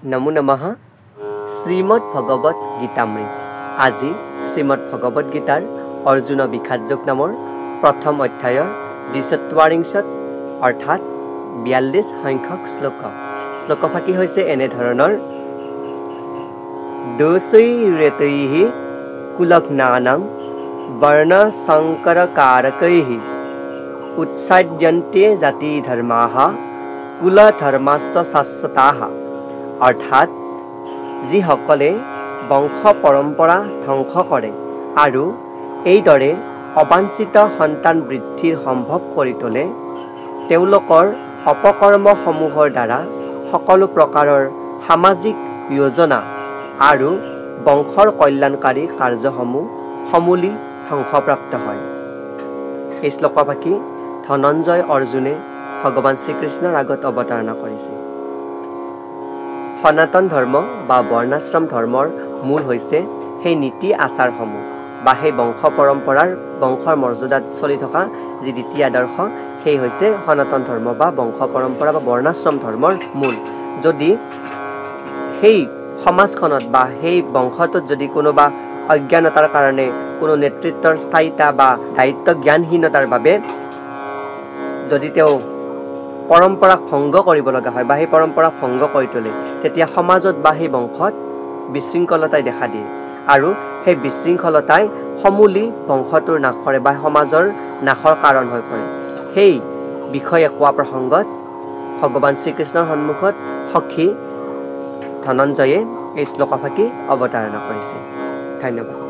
নমো নমঃ। শ্ৰীমদ্ ভগৱত গীতামৃত। আজি শ্ৰীমদ্ ভগৱত গীতাৰ অৰ্জুন বিষাদযোগ নামৰ প্ৰথম অধ্যায়ৰ দ্বিচত্বাৰিংশত অৰ্থাৎ 42 সংখ্যক শ্লোক। শ্লোকফাকি হৈছে এনেধৰণৰ: দোষৈৰেতৈः কুলঘ্নানাং বৰ্ণসংকৰকাৰকৈः উৎসাদ্যন্তে জাতিধৰ্মাः কুলধৰ্মাশ্চ শাশ্বতাः। অৰ্থাৎ যিসকলে বংশ পৰম্পৰা ধ্বংস কৰে আৰু এইদৰে অবাঞ্ছিত সন্তান বৃদ্ধিৰ সম্ভৱ কৰি তোলে, তেওঁলোকৰ অপকৰ্মসমূহৰ দ্বাৰা সকলো প্ৰকাৰৰ সামাজিক যোজনা আৰু বংশৰ কল্যাণকাৰী কাৰ্যসমূহ সমূলি ধ্বংসপ্ৰাপ্ত হয়। এই শ্লোকভাষী ধনঞ্জয় অৰ্জুনে ভগৱান শ্ৰীকৃষ্ণৰ আগত অৱতাৰণা কৰিছে। সনাতন ধৰ্ম বা বৰ্ণাশ্ৰম ধৰ্মৰ মূল হৈছে সেই নীতি আচাৰসমূহ বা সেই বংশ পৰম্পৰাৰ বংশৰ মৰ্যাদাত চলি থকা যি নীতি আদৰ্শ, সেই হৈছে সনাতন ধৰ্ম বা বংশ পৰম্পৰা বা বৰ্ণাশ্ৰম ধৰ্মৰ মূল। যদি সেই সমাজখনত বা সেই বংশটোত যদি কোনোবা অজ্ঞানতাৰ কাৰণে, কোনো নেতৃত্বৰ স্থায়িতা বা দায়িত্ব জ্ঞানহীনতাৰ বাবে যদি তেওঁ পৰম্পৰাক ভংগ কৰিব লগা হয় বা সেই পৰম্পৰাক ভংগ কৰি তোলে, তেতিয়া সমাজত বা সেই বংশত বিশৃংখলতাই দেখা দিয়ে আৰু সেই বিশৃংখলতাই সমূলি বংশটোৰ নাশ কৰে বা সমাজৰ নাশৰ কাৰণ হৈ পৰে। সেই বিষয়ে কোৱা প্ৰসংগত ভগৱান শ্ৰীকৃষ্ণৰ সন্মুখত সখী ধনঞ্জয়ে এই শ্লোকফাকি অৱতাৰণা কৰিছে। ধন্যবাদ।